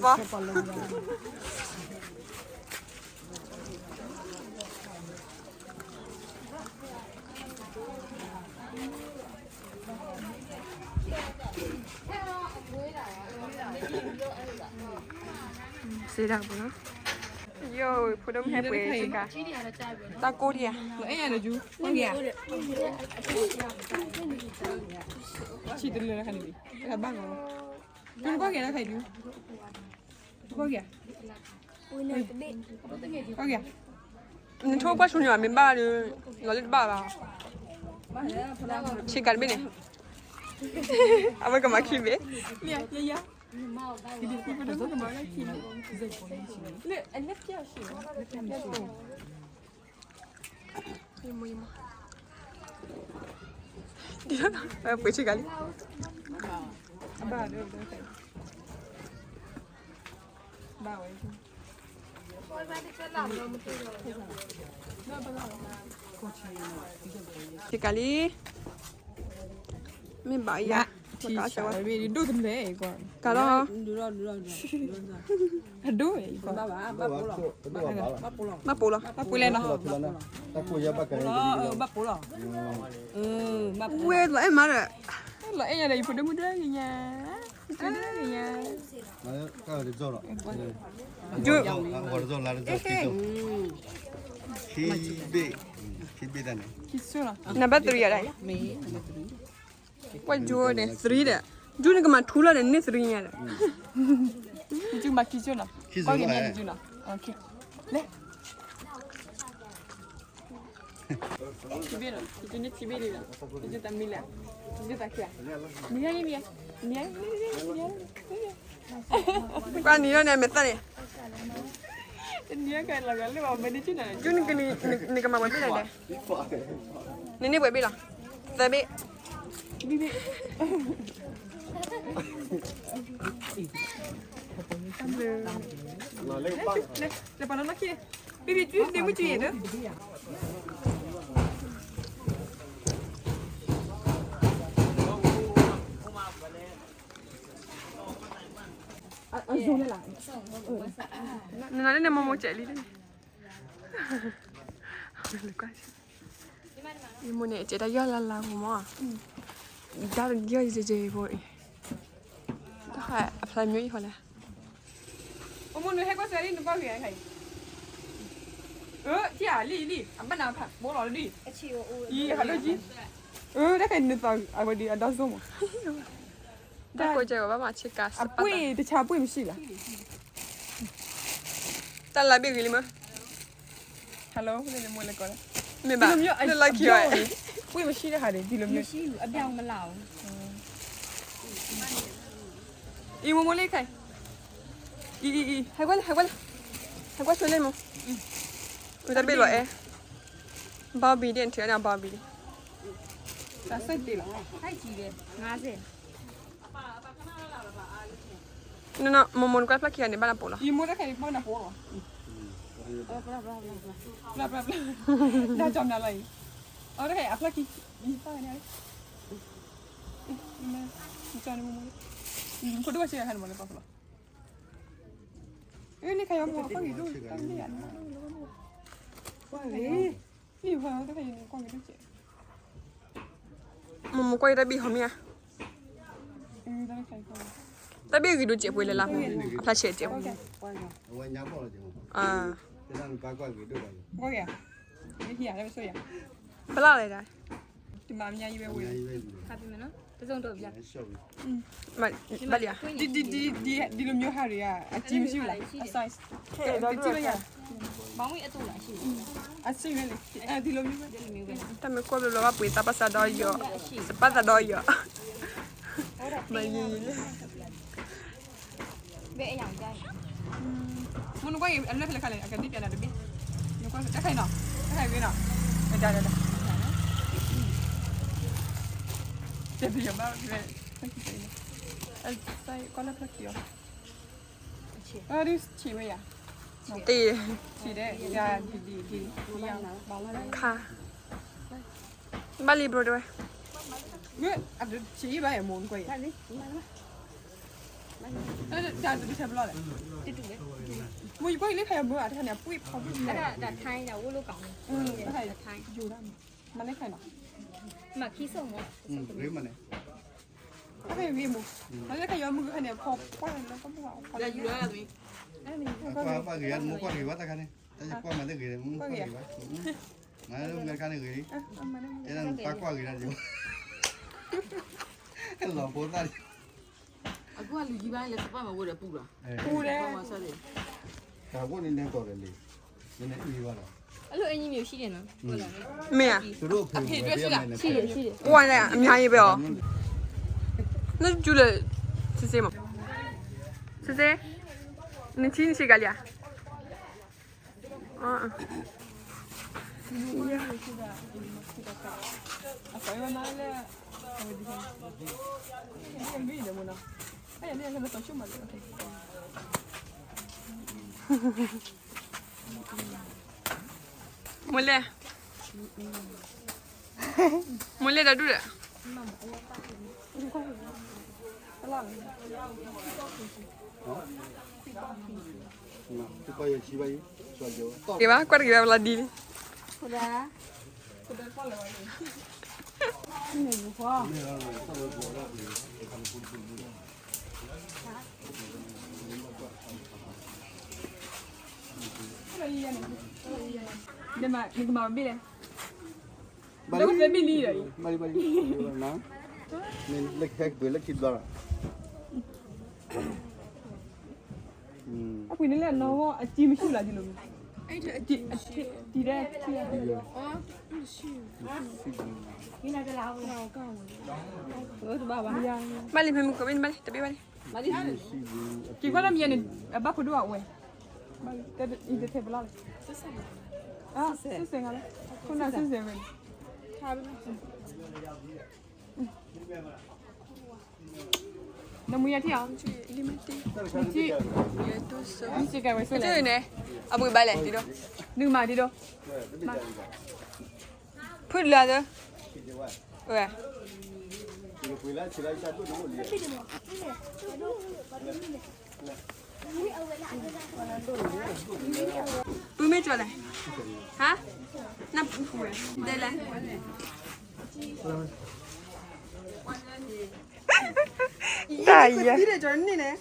စ့ဒၣ်ပူၤနီၤ ယိၤ ဖိဒိၣ်မုၣ်ဟဲပှ့ၤဆ့ကၤ တၢ်ကိၢ်ဒံးဧါ အဲၣ်ယၤဒီးယူၤ ကွၢ်က့ၤဧါ ဆံးတလၢတခါန့ၣ် တခါဘၣ်ကီး တူၢ်ကွၢ်က့ၤတခါယူၤ တူၢ်ကွၢ်က့ၤဧါ ကွၢ်က့ၤဧါ နထိၣ်ကွၢ်ဆူညါ မ့ၢ်ဘၣ်ဒီး လီၤလၢတဘၣ်ဘၣ် ဆ့ကၤတဘ့ၣ်န့ၣ် အဝဲကမၤခံဘ့ၣ် လၢအလၢပျၢၢ်ရှိ ယမိၢ် ယမိၢ် ပှ့ၤဆ့ကၤလံ ဘၣ်ဝဲ ဆ့ကၤလံ မ့ၢ်ဘၣ်ယၤ ဒိၣ်တလဲၣ် ကၤလီၤ အဒိၣ် ဘၣ်ပိာ်လီၤ ဘၣ်ပိာ်လီၤ ဘၣ်ပိာ်လီၤ ဘၣ်ပိာ်လီၤ ဝဲလီၤအဲၣ်မးဒီး လီၤအဲၣ်ညါဒီး ယဖိဒိၣ်မုၣ်ဒိၣ်ဂ့ၤညါ ယဖိဒိၣ်ဂ့ၤညါ နဘၣ် three ဒၣ် ကွၢ် Joe န့ၣ် three ဒီး Joe န့ၣ်ကမၤ two လီၤဒီး န့ၢ် three ညါဒီး Joe မၤ ခံ Joe နီၤ လဲၣ် ထံဘ့ၣ်နီၤ ယကန့ၢ်ထံဘ့ၣ်လံနီၤ ယကတၢ်မံၤလဲၣ် ယကတၢ်ခံ နံၤဟဲနံၤ နံၤဟဲ ကွၢ်နံၤလီၤန့ၣ် အမဲာ်သၣ်န့ၣ် နံၤဟဲကလီၤဂာ်လၢဘၣ် ဘၣ်ဒ့ဆူၣ်နီၤ ကၠူနကနံၤ နကမၤပှဲၤဘ့ၣ်လဲၣ်လဲၣ် နန့ၢ်ပှဲၤဘ့ၣ်လီၤ သၢဘ့ၣ် ဘ့ၣ်ဘ့ၣ် လဲၤပာ်လီၤနီၢ်ခံ ဘ့ၣ်ဘ့ၣ် ကၠူန့ၢ်မုၢ်ကၠူအံၤဒီး နနၤန့ၣ် မိၢ်မိၢ်စဲးလံန့ၣ် ယမိၢ်န့ၣ် အစဲးတၢ်ယီၢ်လၢ်လၢ်ဖိမး တၢ်ယီၢ်ယဲယဲဖိအံၤ တၢ်ဃးအဖျါမျိုးအံၤဃီလဲၣ် မိၢ်မိၢ်နဟဲကွၢ်စၢၤလံ နကွၢ်ဂ့ၤအခါအံၤ အၢ ထံၣ်ဧါ လံလံ အဘၣ်နၤဖး ဘိလီၤလံ အံၤ ဟးဒိၣ်ကံ အၢ တၢ်ခါအံၤနသးအဝဲဒ်အဒီစိမး တၢ်ကိးကဲဂီၤဘၣ်မး ဆ့ကၤ အပှ့ၢ်တဆါပှ့ၢ်မဆံးလီၤ တၢ်လၢဘ့ၣ်ဂ့ၤလံမး hello မ့ၢ်ဘၣ် လၢလီၢ်ခံဝဲ ပှ့ၢ်မဆံးတဟးဒံး ဒ်လၢမ့ၢ် အံၤမိၢ်မိၢ်လံခါ အံၤ အံၤ အံၤ ဟဲကွၢ်လံ ဟဲကွၢ်လံ ဟဲကွၢ်ဆိလ့ၣ်မိၢ် အတၢ်ဘ့ၣ်လီၤအဲၣ် ဘီဘံဒ်အံၤ ထံၣ်အန့ၣ်ဘီဘံဒ် တၢ်စဲးတ့ၢ်လီၤ နီၢ်နီၢ် မိၢ်မိၢ်နကွၢ်ဖျါခံဂၤန့ၣ် ဘၣ်နပိာ်လီၤ ယမိၢ်တၢ်ခဲအံၤဘၣ်နပိာ်လီၤ ဖျါဖျါဖျါ ဒ်ကၠီမနုၤလီၤအံၤ အတၢ်ခဲအံၤ အဖျါခံ ယသၣ်န့ၣ် ကၠီန့ၣ်မိၢ်မိၢ် ဖိဒိၣ်ဝဲဆ့ကၤခါန့ၣ်မ့ၢ်လၢပှၤဖျါ အၢ န့ၣ်ခါယီမိၢ်အဖျါခံဒိၣ် တၢ်မ့ၢ်ယၤန့ၣ် ကွၢ်လံ မ့ၢ်မကွၢ်တၢ်ဘ့ၣ်ဟီမ့ၢ်ဧါ, တၢ်ဘ့ၣ်ဂ့ၤဒိၣ်စဲးပှဲၤလဲၣ်လၢ်ဖိ, အဖျါဆဲးစဲးပှဲၤ, ဘၣ်လဲၣ်ဒၣ်, ဒီလိုမျိုးဟာတွေက အကြီးမရှိဘူးလား,အ size မင်းအတူလားရှိတယ်, ဒီလိုမျိုးပဲ, တၢ်မ့ၢ်ကွၢ်ဘျီဘျီဘၣ်ပှ့ၤသးပှၢ်သးဒီးယီၤ, သးပှၢ်သးဒီးယီၤ, မယံၤယံၤလၢ ဘယ်အရောင်ကြိုက်လဲ, မနကွၢ်အံၤ အလွဲၢ်ဖဲလဲၣ်ခါလဲၣ် အကဒံးပြနၤတဘ့ၣ်, နကွၢ်တၢ်ခါအံၤနီၤ, တၢ်ခါအံၤဂ့ၤနီၤ, တၢ်တၢ်တၢ်, တၢ်ဘၣ်ဖဲလဲၣ်, ကွၢ်လၢဖျၢၣ်ခံအီၤ, အဒုးဆံးဝဲယၤ, တ့, ဆံးဒဲး, ခါ, ဘၣ်လံ bro တဲဝဲ, ဆံးဘၣ်ယၤမိၢ်နကွၢ်အံၤ တၢ်တဘျီထဲဘျီလဲၣ်, မ့ၢ်ယကွၢ်အံၤလၢခါယၤမ့ၢ်အတခါန့ၣ် အပှ့ၤဖီပှ့ၤလဲၣ်, မၤလၢခါအံၤနီၤ, တၢ်ဂ့ၤမိၢ်, မၤလၢခါယၤမ့ၢ်ခါန့ၣ် ဖီပှ့ၤလဲၣ်, ပှ့ၤဂ့ၤ, မိၢ်ကွၢ်ဂ့ၤဘၣ်တခါန့ၣ်, တၢ်ယကွၢ်မၤလၢဂ့ၤ, မိၢ်ကွၢ်ဂ့ၤဘၣ်, မၤလၢမ့ၢ်တခါန့ၣ်ဂ့ၤလံ, တဲဒၣ်နပၢ်ကွၢ်ဂ့ၤဒၣ်ဒံး, လီၤဖိသၣ်လံ အကွၢ်လူၤယံၤဘၣ်လၢသပှၢ်မၤဝဲဒီးပူၤလီၤ, ပူၤဒဲး, တၢ်ဝဲန့ၣ်နဲကီၢ်ဒီးလံ, နန့ၣ်အံၤဘၣ်ဒီး, အဲ့လိုအင်္ကျီမျိုးရှိတယ်နော်, မ့ၢ်ဧါ, အဖေတို့အဖေဝယ်ပေးရမယ်နဲ့ ရှိတယ်ရှိတယ်, ဝါနဲ့အများကြီးပဲอ๋อ, 那就来，谢谢嘛，谢谢，你听你去干啥？ မလဲၣ်, မလဲၣ်တဒူၣ်ဒီး, က့ၤဘၣ် ကွၢ်တက့ၤဘၣ်လီၤဒ်လံ, နကမၤဘ့ၣ်လဲၣ်, ဘၣ်လံ, ဘၣ်လံ, ဘၣ်လံ, မ့ၢ်လၢဟဲကပှ့ၤလၢခံဘျီလီၤ, အပှ့ၤန့ၣ်လၢအနီၢ်ဂီၢ် အစံမ့ၢ်ဆူၣ်လၢဒ်လိာ်မ့ၢ်, တံၤဒဲး, ဘၣ်လံ ဖဲမုၢ်ကဘ့ၣ်န့ၣ် ဘၣ်လံ တဘ့ၣ်ဘၣ်လံ, က့ၤကွၢ်လၢမယၤန့ၣ် အဘၣ်ဖိဒိၣ်အဝဲ, တထဲပလီၢ်လဲၣ်, စူစဲငါလၢ, ခိၣ်နၢ်စူစဲဝဲန့ၣ် နမူယၤထံၣ်အီၤ, နထံၣ်, နစ့ကဲဝဲဆိလဲၣ်, န့ၣ်, အပှ့ၤဘၣ်လဲၣ် ဒ်ဒီး, နကမၤဒ်ဒီး, ဖုလၢသၢ, ဝဲ ပုၢ်မ့ၢ်ကၠီလဲၣ်, ဟါ, နပူၤဝဲ, တဲလဲၣ်, တၢ်ယဲ, နအံၤလဲၣ်လဲၣ်,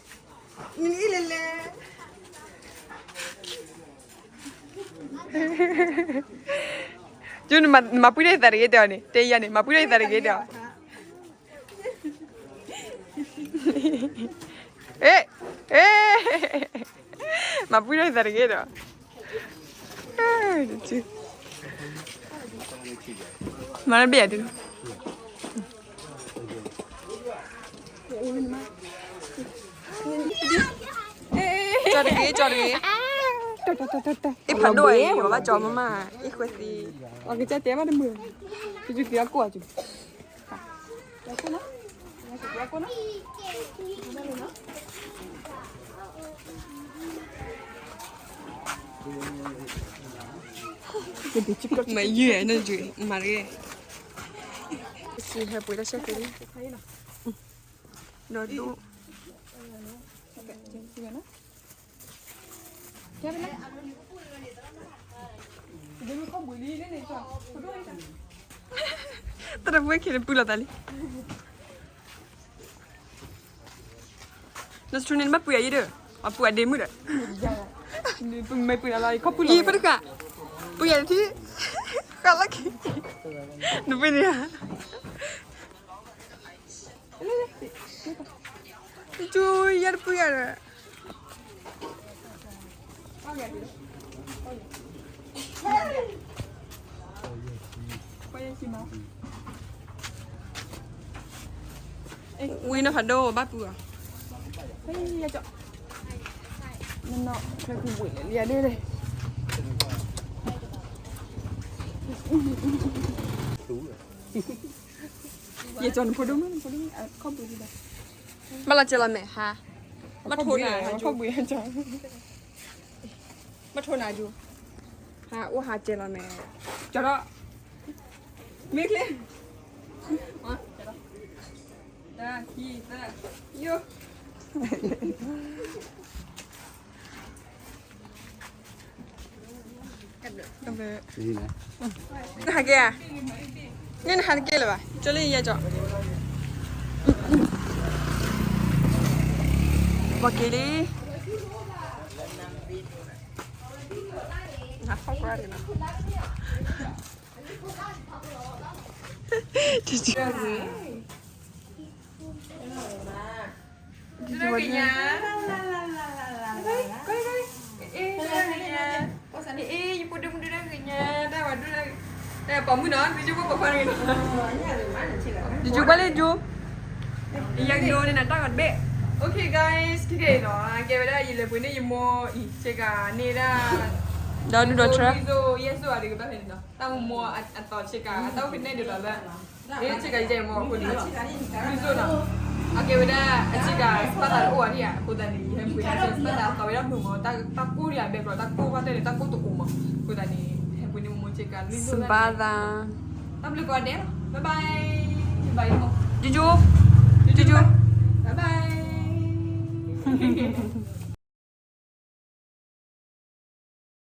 ကၠူ နမၤပှံၢ်ထီၣ်ယသးတဂ့ၤတဲအီၤန့ၣ်, တဲယၤန့ၣ် မၤပှံၢ်ထီၣ်ယသးတဂ့ၤတဲအီၤ, အ့, အ့, မၤပှံၢ်ထီၣ်ယသးတဂ့ၤဒီး, မၤတဘ့ၣ်ယၤဒုး, ကၠီတဂ့ၤ ကၠီတဂ့ၤ, အ့ၣ် ဖးဒိၣ်အံၤ ပဘၣ်ကၠီမးမး, အ့ၣ် ခွဲးသံ, ပှၤကစၢ်တဲဘၣ်တမုာ်, ကၠီက့ၤအကိၣ်အကၠီ မၤယုၢ်နယုၢ် မၤတဂ့ၤ, ဟဲပှ့ၤတၢ်ဆၢက့ၤလံ, ဒီးဒိၣ်, ကဲပလဲ, ဒ်မုၢ်ခီၣ်ဘှံးလံန့ၣ်, တၢ်တပှဲၤခဲန့ၣ်ပူၤလီၤသးလံ. နစထူန့ၣ် နဘၣ်ပှ့ၤအယံၤဒီး အပှ့ၤအဒ့မုၣ်ဒီး မ့ၢ်ပှ့ၤလီၤ ယံၤဖတဃာ် ပှ့ၤယၤတထံၣ် ဃာ်လီၤက့ၤ နပှ့ၤန့ၣ် ကၠူ ယၤတပှ့ၤယၤဒီး ဝံၤနီၢ်ဖးဒိၣ်ဘၣ်ပူၤအီၤ နီၢ်ဖဲပူၤဝံၤလၢလံၤဒ့ၣ်လံ ယကၠီနဖိဒိၣ်မုၣ်နဖိဒိၣ်မုၣ်အခီၣ်ပူၤဒံးဘၣ် ဘၣ်လီၤကဲလီၤမဲာ်ဟါ ဘၣ်ထိၣ်နၤ ခီၣ်ပူၤ ဘၣ်ထိၣ်နၤဒူ ဟါ အိၣ်ဟါကဲလီၤမဲာ် ကၠီထီၣ် မ့ၢ်ချ့ တၢ်ခံသၢ ယိ နဟးက့ၤဧါ န့ၣ်နဟးတက့ၢ်လၢၤဘၣ် ကၠီလၢယဲကၠီ ပှၤက့ၤလံ နဟးခီၣ်ကွၢ်န့ၣ်လီၤ တဂ့ၤညါ အ့ ယဖိဒိၣ်မုၣ်ဒုတဂ့ၤညါ တၢ်ဝဲဒု တၢ်ပိာ်မုၣ်နီၤ ဒုကၠိဖိပိာ်ခွါတဂ့ၤနီၤ ဒုကၠိဘၣ်လၢယိၤ ယကဒိးန့ၢ်နၤတၢ်ဂီၤတဘ့ၣ် Okay guys ခဲကနံၣ်အံၤနီၤ ကဲဝဲဒၣ်ယလဲၤပှ့ၤန့ၢ်ယမိၢ်အံၤ ဆ့ကၤန့ၢ်ဒၣ် ဒီးဒုဒီးထြၢ ယဲၢ်စိၤအဒုးကဘၣ်ဖဲန့ၣ်နီၤ တၢ်မိၢ်မိၢ်အသီဆ့ကၤ အတၢ်အိၣ်ဖဲန့ၣ်ဒုးလီၤလၢ အ့ ဆ့ကၤယဲၢ်မိၢ်အဃိန့ၣ် ဒုစိၢ်နီၤ အကဲဝဲဒၣ်အဆ့ကၤ စပၢ်သးတအိၣ်ဘၣ်ဒံးဧါ အဃိသတးန့ၣ် ယဟဲပှ့ၤန့ၢ် စပၢ်သးသီဝဲဒၣ်မုာ်မး တၢ်ကိၢ်ဒံးဧါ ဘဲကျီး တၢ်ကိၢ်ဘၣ်တဲန့ၣ် တၢ်ကိၢ်တအိၣ်မး အဃိသတးန့ၣ် ဟဲပှ့ၤန့ၢ်မိၢ်မိၢ်ဆ့ကၤ ဒုစိၢ် စပၢ်သး တၢ်ဘျုးကိးဂၤဒဲးလီၤ bye bye ဘၣ်အံၤမး ဒုကၠိ ဒုကၠိ bye bye